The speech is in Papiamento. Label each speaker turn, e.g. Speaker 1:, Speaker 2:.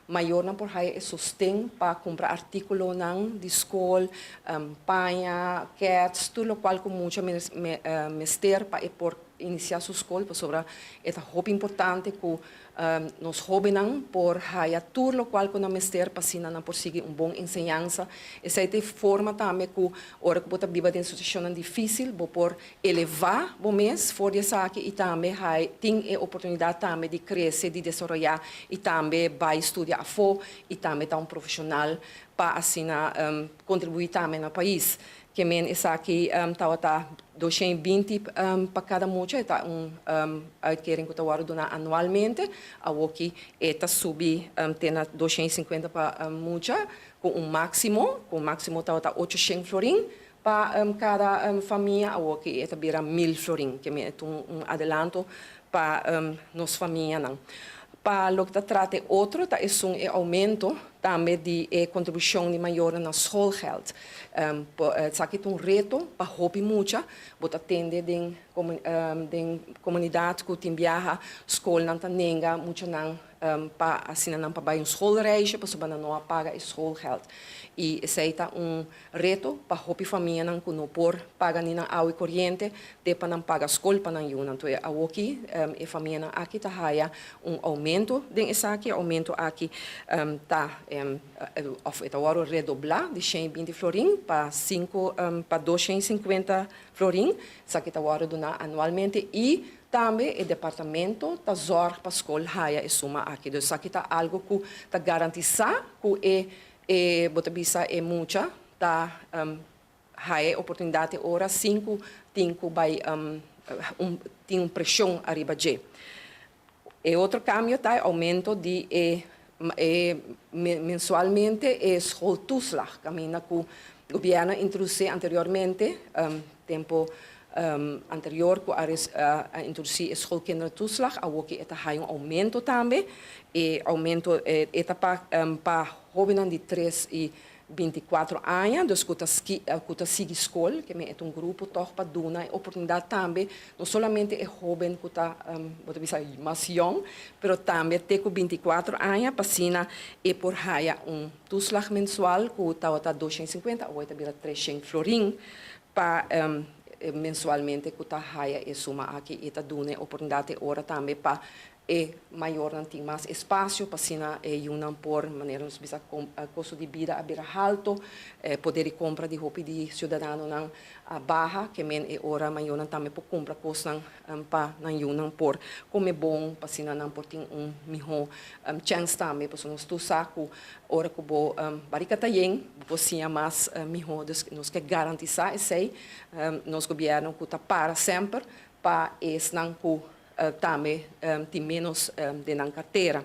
Speaker 1: mayornan por haya e sosten pa kumpra artíkulonan di skol, paña, kèts, tur lokual ku mucha mester pa e por inisiá su skol, pasobra e ta hopi importante ku nos hóbennan por haya tur lokual ku nan mester pa asina nan por sigui un bon enseñansa. Esei ta e forma tambe ku ora ku bo ta biba den situashonnan difísil bo por elevá bo mes for di esaki i tambe tin e oportunidat tambe di krese, di desaroyá i tambe bai studia afó i tambe ta un profeshonal pa asina kontribuí tambe na pais. Ke men esaki tabata 220 pa kada mucha, e ta un uitkering ku ta wòrdu duná anualmente. Awoki e ta subi te na 250 pa mucha, ku un máksimo tabata 800 florin pa kada famia, awoki e ta bira 1000 florin, ke men un adelanto pa nos famianan. Pa loke ta trata otro, ta esun e oumento tambe di e kontribushon di mayor na schoolgeld. Esaki ta un reto pa hopi mucha, bo ta tende den komunidat ku tin biaha skolnan ta nenga muchanan pa asina nan pa bai un schoolreisje, pasobra nan no a paga e schoolgeld. I esei ta un reto pa hopi famianan ku no por paga ni nan awa i koriente, te pa nan paga skol pa nan yunan. Anto awoki e famianan aki ta haya un oumento den esaki, oumento aki ta of e ta wòrdu redoblá di 120 florin pa 5 pa 250 florin, esaki ta wòrdu duná anualmente i tambe e departamento ta zorg pa skol haya e suma aki. Dus aki ta algu ku ta garantisá ku e bo ta bisa e mucha ta haya oportunidat ora 5 5 bai tin un preshon ariba dje. E otro kambio ta oumento di e mensualmente e schooltoeslag, kaminda ku gobièrnu a introdusí anteriormente, tempu anterior ku a introdusí e schoolkindertoeslag, awoki e ta un oumento tambe, e oumento e ta pa hóbennan di 3 i 24 aña, dus ku ta sigui skol, ke men un grupo toch pa duna oportunidat tambe, no solamente e hóben ku ta bisa mas yòn, pero tambe te ku 24 aña, pa asina e por haya un toeslag mensual ku ta 250, awor ta bira 300 florin pa mensualmente ku ta haya e suma aki i ta duna oportunidat ora tambe pa e mayornan tin mas espasio pa asina e yunan por, manera nos bisa, kosto di bida a bira haltu, poder di kompra di hopi di siudadanonan a baha, ke men e ora mayornan tambe por kumpra kosnan pa nan yunan por kome bon, pa asina nan por tin un mihó chèns tambe, pasobra nos tur sa ku ora ku bo barika ta yen, bo siña mas mihó. Dus nos ke garantisá esei, nos gobièrnu ku ta para semper pa esnan ku tambe tin ménos den nan kartera.